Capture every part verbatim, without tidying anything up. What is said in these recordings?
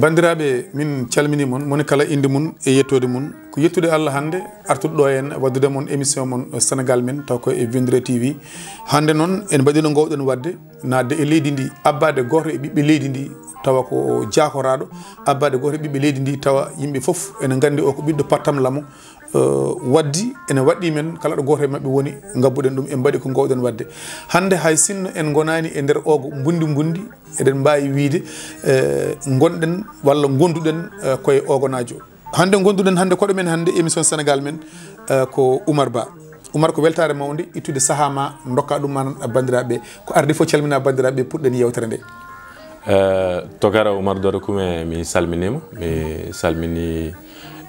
Banndiraaɓe, min calminii mon, moni kala innde mum e yettoode mum. Ko yettude Allah hannde artuɗo ɗo en waɗdude mon émission mon Sénégal Men, taw ko e Windere T V. Hannde noon en mbaɗino ngoowɗen waɗde, naatde e leydi ndi, abbaade gooto e ɓiɓɓe leydi ndi, tawa ko jaakoraaɗo, abbaade gooto e ɓiɓɓe leydi ndi, tawa yimɓe fof ene nganndi o ko ɓiɗɗo Pattam Lamo, eh, waddi ene waɗɗii men, kala ɗo gooto e maɓɓe woni, ngabbuɗen ɗum, en mbaɗi ko ngoowɗen waɗde. Hannde hay sinno en ngonaani e nder oogo mbundi mbundi, eɗen mbaawi wiyde, eh, ngonɗen walla ngonduɗen, eh, koye oogonaajo. Hannde ngonduɗen hannde koɗo men hannde émission Sénégal Men, eh, ko Oumar Ba. Oumar, ko weltaare mawnde ittude sahaa ma, ndokka ɗum ma banndiraaɓe. Ko arde fof, calmina banndiraaɓe, puɗɗen yeewtere nde. Eh, Tokara Oumar Doro Kume, mi salminiima. Mi salmini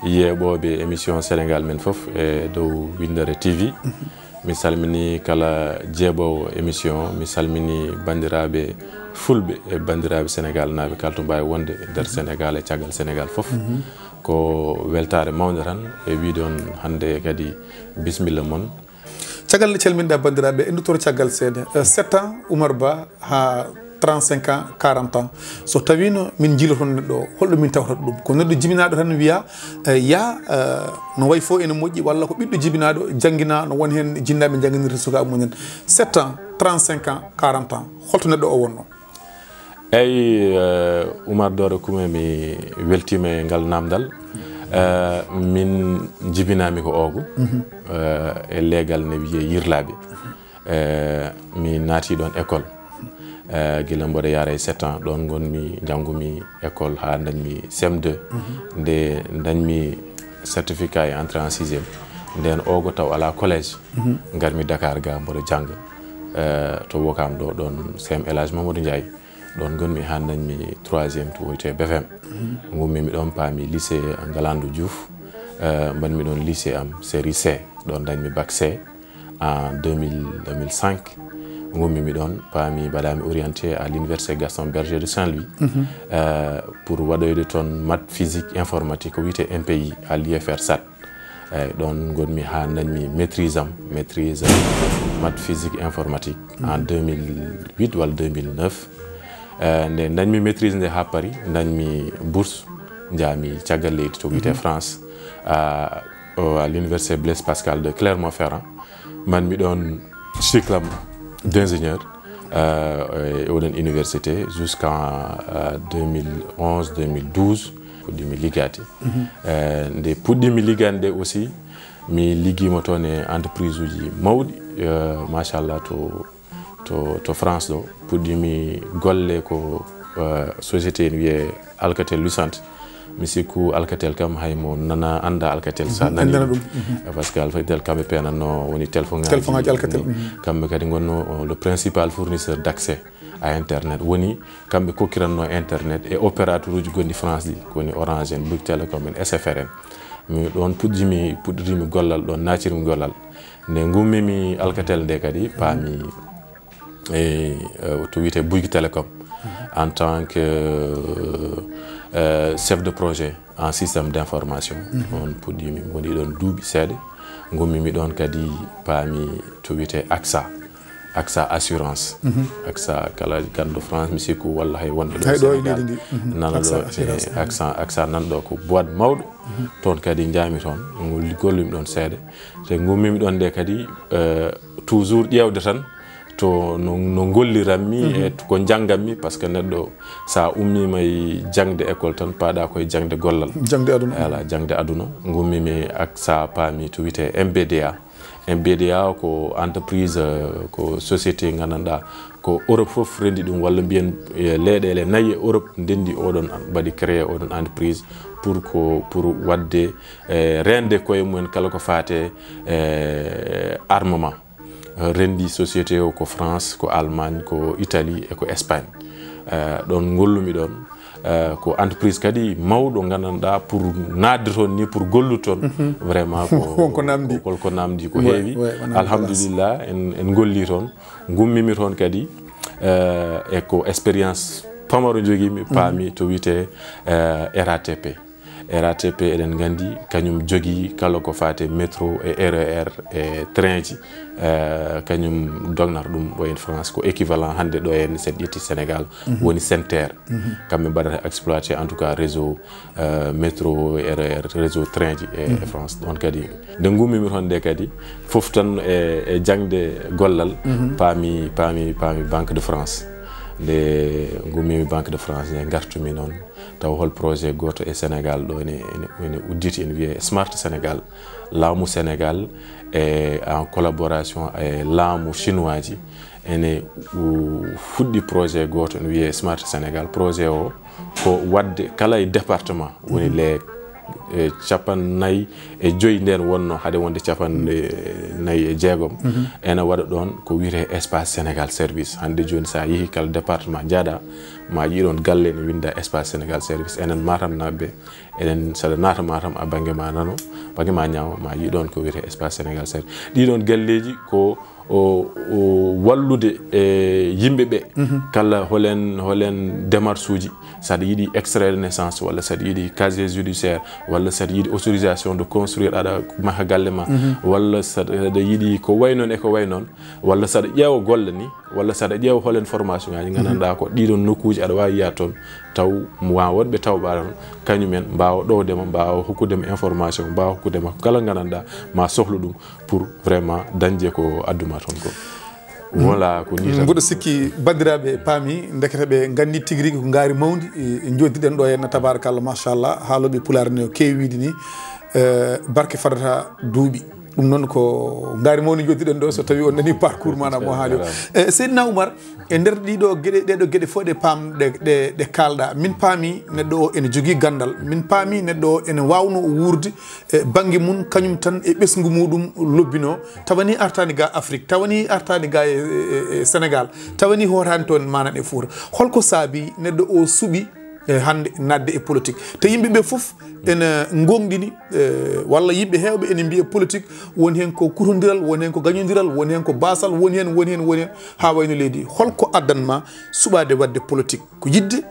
yeeɓooɓe émission Sénégal Men fof e dow Windere T V. Mi salmini kala jeeɓoowo émission, mi salmini banndiraaɓe fulɓe e banndiraaɓe Sénégal naaɓe kala to mbaawi wonde e nder Sénégal e caggal Sénégal fof. Ko weltaare mawnde tan e wiide on hannde kadi bismilla mon. Caggal nde calminɗa banndiraaɓe, en duttoro caggal seeɗa. Eh, sept ans, Oumar Ba, haa trente-cinq ans, quarante ans. So tawiino min njiiloton neɗɗo o, holɗo min tawata ɗum? Ko neɗɗo jibinaaɗo tan wiya, eh, ya, eh, no wayi fof ene moƴƴi, walla ko ɓiɗɗo jibinaaɗo, janngina no won heen jinnaaɓe njannginirta sukaaɓe mum en. Sept ans, trente-cinq ans, quarante ans, holto neɗɗo o wonno? Eyi, eh, Oumar Doro Kume, mi weltiima e ngal naamndal. Eh, min jibinaami ko oogo, eh, e leegal ne wiyee Yirlaaɓe. Eh, mi naati ɗoon école. Eh, gila mboɗo yaara e sept ans, ɗoon ngonmi, njanngumi école haa ndañmi C M deux. Nde ndañmi certificat e entrée en sixième, ndeen oogo taw alaa collège. Ngarmi Dakar ga mboɗo jannga, eh, to Wokam ɗo, ɗoon C M El Hadj Mamadou Ndiaye. Ɗoon ngonmi haa ndañmi troisième to wiyetee B F M. Ngummimi ɗoon, paami lycée Ngalandou Diouf. Eh, mbaɗmi ɗoon lycée am série C. Ɗoon ndañmi bac C en deux mille, deux mille cinq. Ngummimi ɗoon, paami mbaɗaami orienté à l'université Gaston Berger de Saint-Louis, eh, pour waɗoyde toon maths, physique, informatique, ko wiyetee M P I à l'I F R SAT. Eeyi, ɗoon ngonmi haa ndañmi maîtrise am, maîtrise am maths, physique, informatique en deux mille huit walla deux mille neuf. Eh, nde ndañmi maîtrise nde haa Paris, ndañmi bourse, njaami caggal leydi to wiyetee France, à, au, à l'université Blaise Pascal de Clermont-Ferrand. Mbaɗmi ɗoon cycle am d'ingénieur, euh, e oɗon université jusqu'en, euh, deux mille onze, deux mille douze, puɗɗimi liggaade. Eh, nde puɗɗimi liggaade nde aussi, mi liggiima toon e entreprise uji mawɗi, eh, machallah, to, to, to France ɗo. Puɗɗimi golle ko, eh, société ene wiyee Alcatel Lucent. Mi sikku Alcatel kam, hay mo nana, annda Alcatel, sa nani ɗum. Eh, parce que Alcatel kamɓe peenatno woni téléphone ngaji. Téléphone ngaji Alcatel. Kamɓe kadi ngonno, o, le principal fournisseur d'accès à internet. Woni kamɓe kokkiranno internet e opérateur uji gonɗi France ɗi, ko woni Orange en, Bouygues Telecom en, S F R en. Mi ɗoon puɗɗimi, puɗɗirimi gollal, ɗoon naatirmi gollal. Nde ngummimi Alcatel nde kadi, paami e, eh, to wiyetee Bouygues Telecom en tant que, eh, chef de projet en système d'information. On puɗɗimi, mi woni ɗoon duuɓi seeɗa. Ngummimi ɗoon kadi, paami to wiyetee AXA, AXA Assurance. AXA, kala ganndo France, mi sikku, walla hay wonɓe ɗo e Sénégal, nana ɗo, eh, AXA, AXA nan ɗo ko boîte mawɗo. Toon kadi njaami toon, ngol-, gollumi ɗoon seeɗa. Te ngummimi ɗoon nde kadi, eh, toujours ƴeewde tan to no, no ngolliranmi e ko njannganmi, parce que neɗɗo, sa ummiima e jaŋde école tan, paaɗa ko e jaŋde gollal. Jaŋde aduna. Voilà, jaŋde aduna. Ngummimi AXA, paami to wiyetee M B D A. M B D A ko entreprise, eh, ko société nganndanɗaa ko Europe fof renndi ɗum, walla mbiyen, eh, leyɗeele nayi e Europe ndenndi oɗon, mbaɗi créé oɗon entreprise pour ko, pour waɗde, eh, reende koye mumen kala ko faate, eh, armement. Renndi société o ko France, ko Allemagne, ko Italie e ko Espagne. Eh, ɗoon ngollumi ɗoon. Eh, ko entreprise kadi mawɗo, nganndanɗaa, pour naatde toon ni, pour gollude toon, vraiment ko, won ko namdi. Ko, ko namdi ko heewi. Alhamdulillah, en, en ngolli toon. Ngummimi toon kadi, eh, e ko expérience pamaro njogimi, paami to wiyetee, eh, R A T P. R A T P, eɗen nganndi, kañum jogii kala ko faati e métro e R E R e train ji, eh, kañum dognata ɗum ɗo en France, ko équivalent hannde ɗo en, so en ƴetti Sénégal, woni SENTER. Kamɓe mbaɗata exploité, en tout cas, réseau, eh, métro, R E R, réseau train ji e, e France. Ɗon kadi, nde ngummimi toon nde kadi, fof tan e, e jaŋde gollal, paami, paami, paami Banque de France. Nde ngummimi Banque de France, nde ngartumi noon, taw hol projet gooto e Sénégal ɗo ene, ene, ene udditi, ene wiyee Smart Sénégal. Laamu Sénégal e en collaboration e laamu chinois ji ene u-, fuɗɗi projet gooto ene wiyee Smart Sénégal. Projet o ko waɗde kala e département, woni les, eh, capanɗe nayi e joy nden wonno, hade wonde capanɗe nayi e jeegom. Ene waɗa ɗon ko wiyetee Espace Sénégal Service. Hannde jooni, so a yehi kala département njaaɗa, ma yiɗon galle ene winnda Espace Sénégal Service. Enen Matam naɓe, enen saɗa naata Matam, a bannge ma nano, bannge ma ñaamo, ma yiɗon ko wiyetee Espace Sénégal Service. Ɗiɗon galleeji ko o, o wallude e yimɓe ɓe, kala holen, holen démarche uji, saɗa yiɗi extrait de naissance, walla saɗa yiɗi casier judiciaire, walla saɗa yiɗi autorisation de construire, aɗa maha galle ma, walla saɗa yiɗi ko way noon e ko way noon, walla saɗa ƴeewa golle ni, walla saɗa ƴeewa holen formation ngaji, nganndanɗaa ko ɗiɗon nokkuuji aɗa waawi yaade toon, taw mo wa-, wonɓe tawɓe toon, kañumen mbaawa ɗowde ma, mbaawa hokkude ma information, mbaawa hokkude ma kala nganndanɗaa ma sohlu ɗum pour vraiment dañde ko adduma toon ko. Voilà, ko ni tan. Mboɗo sikki banndiraaɓe paami, ndekete ɓe nganndi tigi rigi ko ngaari mawndi, e, e njoddiɗen ɗo henna, tabarakallah, machallah, haalooɓe pulaar ne keewi wiide ni, eh, barke fadata duuɓi. Ɗum noon ko ngaari mawndi njoddiɗen ɗo, so tawi on nani parcours maɗa mo haali o. Eh, Seydina Oumar, e nder ɗiɗo geɗe, ɗeɗo geɗe fof ɗe paam-, ɗe, ɗe, ɗe kaalɗa, min paami neɗɗo o ene jogii ganndal, min paami neɗɗo o ene waawno wuurde e bannge mum, kañum tan e ɓesngu muɗum lobbino, tawa ni artaani ga Afrique, tawa ni artaani ga e, e, e Sénégal, tawa ni hootaani toon maanaam e Fuuta. Holko saabi neɗɗo o suɓi, e, hannde naatde e politique? Te yimɓe ɓe fof ene ngoongɗini, e, walla yimɓe heewɓe ene mbiya politique woni heen ko kutondiral, woni heen ko gañondiral, woni heen ko baasal, woni heen, woni heen, woni heen, haa wayno leydi. Holko addan ma suɓaade waɗde politique? Ko yiɗde,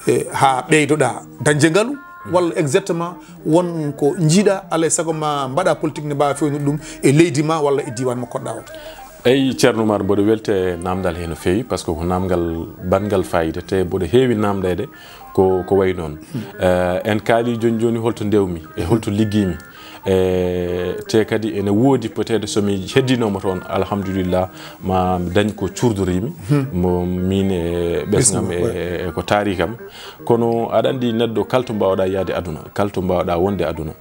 e, haa ɓeydoɗa dañde ngalu, walla exactement won ko njiiɗa, alaa e sago ma mbaɗa politique ne mbaawa fewnude ɗum e leydi ma walla e diiwaan mo koɗɗa o? Eyi, Ceerno Oumar, mboɗo welti e naamndal he no feewi, par ce que ko naamngal baɗngal faayiida, te mboɗo heewi naamndeede ko, ko wayi noon. Eh, en kaali jooni jooni holto ndewmi e holto liggiimi. E te kadi ene woodi peut-être so mi heddinooma toon, alhamdulillah, ma mi dañ ko cuurdoriimi, mo miin e ɓesngam e, e ko taari kam. Kono aɗa anndi neɗɗo kala to mbaawɗaa yaade aduna, kala to mbaawɗaa wonde aduna,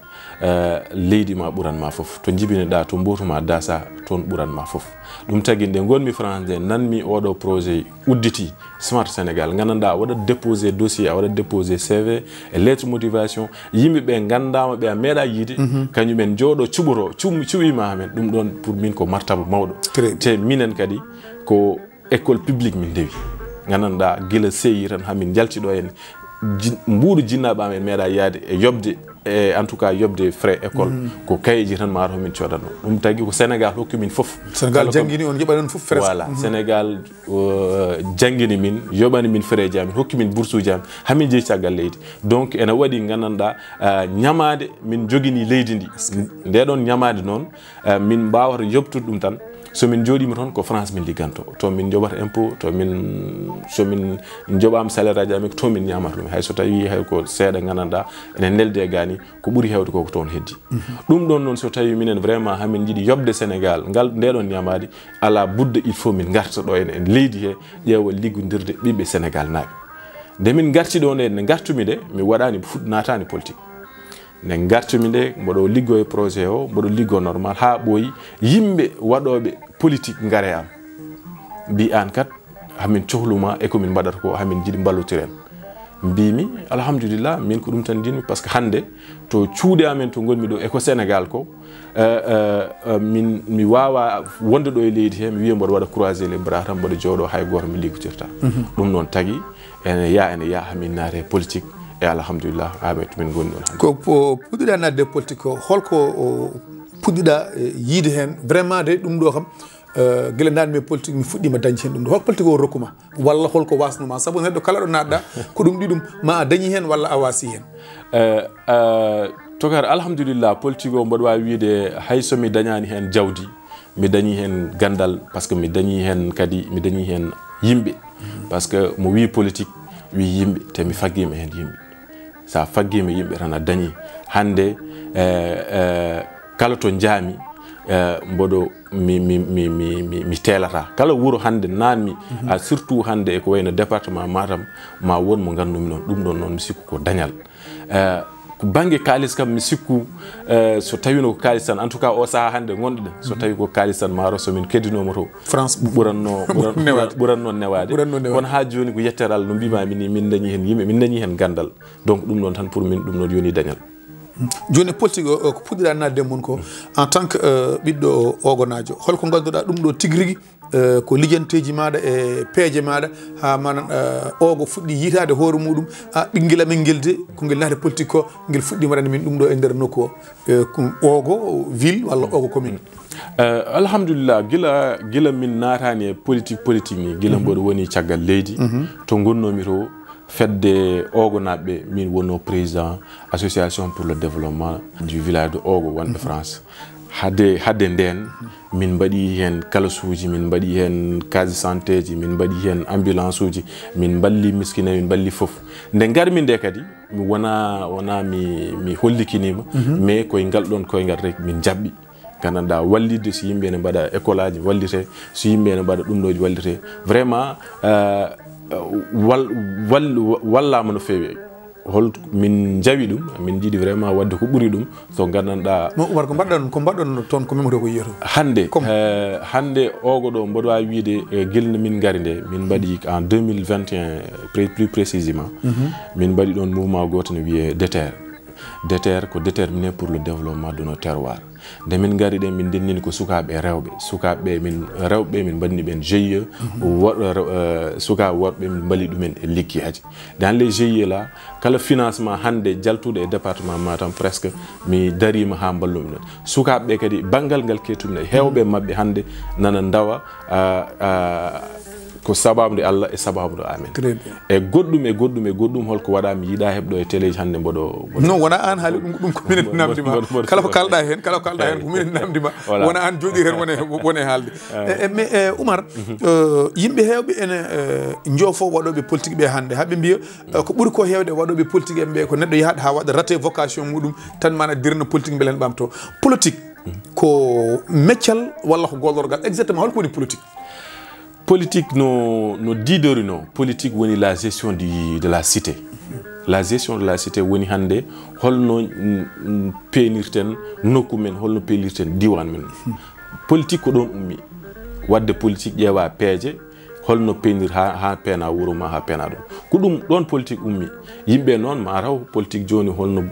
eh, leydi ma ɓuran ma fof. To njibinoɗaa, to mbootu ma dasa, toon ɓuran ma fof. Ɗum tagi nde ngonmi France nde, nanmi oɗo projet udditi, Smart Sénégal, nganndanɗaa, a waɗat déposé dossier, a waɗat déposé C V e lettre motivation, yimɓe ɓe nganndaama, ɓe a meeɗa yiide, kañum en njooɗo cuɓoro, cuɓ-, cuɓiima amen. Ɗum ɗoon pour min ko martaba mawɗo. Très bien. Te minen kadi ko école publique min ndewi. Nganndanɗaa, gila C I tan haa min njalti ɗo en, jin-, mbuuɗu jinnaaɓe amen meeɗa yaade e yoɓde, e en tout cas yoɓde frais école, ko kayeji tan maaro min coodanno. Ɗum tagi ko Sénégal hokki min fof. Sénégal kala ko janngini on, yoɓani on fof frais. Voilà, Sénégal, euh, janngini min, yoɓani min frais ji amin, hokki min bourse uji amin, hamin jeeyi caggal leydi. Donc ene waɗi nganndanɗaa, euh, ñamaande min jogini leydi ndi. Nde ɗon ñamaande noon, eh, min mbaawata yoɓtude ɗum tan. So min njooɗiima toon, ko France min ligganto. To min njoɓata impôt, to min, so min njoɓaama salaire aji amin, ko to min ñaamata ɗum. Hay so tawii hay ko seeɗa nganndanɗaa, ene nelde e gaani, ko ɓuri heewde ko ko toon heddi. Ɗum ɗoon noon, so tawii minen vraiment hamin njiɗi yoɓde Sénégal, ngal, nde ɗon ñamaadi, alaa budda, il faut min ngarta ɗo en, en leydi he, ƴeewa liggondirde ɓiɓɓe Sénégal naaɓe. Nde min ngarti ɗo nde, nde ngartumi nde, mi waɗaani fuɗ-, naataani politique. Nde ngartumi nde, mboɗo liggoo e projet o, mboɗo liggoo normal, haa ɓooyi, yimɓe waɗooɓe politique ngare am. Mbi aan kat, hamin cohlu ma e ko min mbaɗata ko, hamin njiɗi mballotiren. Mbimi, alhamdulillah, min ko ɗum tan njiɗmi, par ce que hannde to cuuɗi amen to ngonmi ɗo e ko Sénégal ko, eh, eh, eh, min, mi waawa wonde ɗo e leydi he, mi wiya mboɗo waɗa croiser les bras tan, mboɗo jooɗo, hay gooto mi liggotirta. Ɗum noon tagi, ene yaa, ene yaa, hamin naate politique, e alhamdulillah, haa ɓe to min ngoni ɗon hannde. Ko po-, puɗɗiɗa naatde politique ko, holko o puɗɗiɗa, eh, yiide heen? Vraiment de, ɗum ɗo kam, Eh, gila naatmi e politique, mi fuɗɗiima dañde heen ɗum ɗo. Hol politique o rokkuma? Walla holko wasnuma? Sabu neɗɗo kala ɗo naatɗa, ko ɗum ɗi ɗum, ma a dañi heen walla a waasi heen. Eh, eh, Tokar, alhamdulillah, politique o mboɗo waawi wiyde hay so mi dañaani heen jawdi, mi dañi heen ganndal, parce que mi dañi heen kadi, mi dañi heen yimɓe. Parce que mo wii politique, wii yimɓe, te mi faggiima heen yimɓe. So a faggiima yimɓe tan a dañi. Hannde, eh, eh, kala to njaami, eh, mboɗo mi, mi, mi, mi, mi, mi teelata. Kala wuro hannde naatmi, ah, surtout hannde e ko wayno département Matam, ma won mo nganndumi noon. Ɗum ɗoon noon mi sikku ko dañal. Eh, ko bannge kaalis kam mi sikku, eh, so tawino ko kaalis tan, en tout cas o sahaa hannde ngonɗo ɗen, so tawi ko kaalis tan, maaro so min keddinooma to, France ɓuranno, ɓuran-, newaade. Ɓuranno newaade. Ɓuranno newaade. Kono haa jooni ko yettere Allah no mbiimaami ni, min dañi heen yimɓe, min dañi heen ganndal. Donc ɗum ɗoon tan pour min, ɗum ɗoon yoni dañal. Jooni politique o, o ko puɗɗiɗaa naatde e mum ko, en tant que, euh, ɓiɗɗo ogonaajo, holko ngannduɗaa ɗum ɗo tigi rigi, euh, ko lijanteeji maaɗa e peeje maaɗa, haa manan, euh, ogo fuɗɗi yiytaade hoore muɗum, a ɓinngel amen ngel de, ko ngel naati politique ko, ngel fuɗɗi waɗande min ɗum ɗo e nder nokku o, euh, ko ogo ville walla ogo commune? Eh, alhamdulillah, gila, gila min naataani e politique, politique ni, gila mboɗo woni caggal leydi, to ngonnoomi to, fedde ogonaaɓe, min wonno président association pour le développement du village de Ogo wonɓe France. Hade, hade ndeen, min mbaɗi heen kalasuuji, min mbaɗi heen case de santé ji, min mbaɗi heen ambulance uji, min mballi miskina, min mballi fof. Nde ngarmi nde kadi, mi wona, wona mi, mi hollikiniima, mais koye ngal ɗoon koyngal rek min njaɓɓi. Nganndanɗaa wallitde, so yimɓe ene mbaɗa école aji wallite, so yimɓe ene mbaɗa ɗum ɗooji wallite. Vraiment, euh, wal-, wal-, wallaama no feewi. Hol min njawi ɗum, min njiɗi vraiment waɗde ko ɓuri ɗum, so nganndanɗaa. Mo Umar, ko mbaɗɗon, ko mbaɗɗon toon ko memori ko yiyoto? Hannde, comme eh, hannde ogo ɗo mboɗo waawi wiyde, eh, gila no min ngari nde, min mbaɗi en deux mille vingt et un, pré-, plus précisément, min mbaɗi ɗoon mouvement gooto no wiyee DETER. DETER ko Déterminés pour le développement de nos terroirs. Nde min ngari ɗen, min ndennini ko sukaaɓe rewɓe. Sukaaɓe ɓe min, rewɓe ɓe min mbaɗini ɓen G I E. Worɓe rew-, eh, sukaaɓe worɓe min mbali ɗumen e liggeyaaji. Dans les G I E là, kala financement hannde jaltuɗo e département Matam, presque mi dariima haa mballumi ɗon. Sukaaɓe ɓe kadi, banngal ngal kettumi, heewɓe maɓɓe hannde nana ndawa, ah, ah, ko sababude Allah e sababude amen. Très bien. E goɗɗum, e goɗɗum, e goɗɗum, holko waɗa mi yiɗa heɓɗo e téléji hannde mboɗo, mboɗo. Non, wona aan haali ɗum, ɗum ko minen namdi ma. Mboɗo, mboɗo, kala ko kalɗa heen, kala ko kalɗa heen, ko minen namdi ma. Voilà. Wona aan jooɗi heen wone, wone haalde. Eh, eh, mais, eh, Umar, eh, yimɓe heewɓe ene, eh, njoofo waɗooɓe politique ɓe hannde. Haa ɓe mbiya, eh, ko ɓuri ko heewde waɗooɓe politique en ɓe ko neɗɗo yahat haa waɗa raté vocation muɗum, tan mana dirna politique mbele en ɓamto. Politique ko meccal walla ko gollorgal? Exactement, holko woni politique? Politique no, no diidorino, politique woni la gestion du, de la cité. La gestion de la cité woni hannde holno, mm, mm, peenirten nokku men, holno peenirten diiwaan men. Politique ko ɗoon ummi. Waɗde politique ƴeewa peeje, holno peenir haa, haa peena wuro ma, haa peena ɗum. Ko ɗum ɗoon politique ummi. Yimɓe noon ma raw politique jooni holno, mm,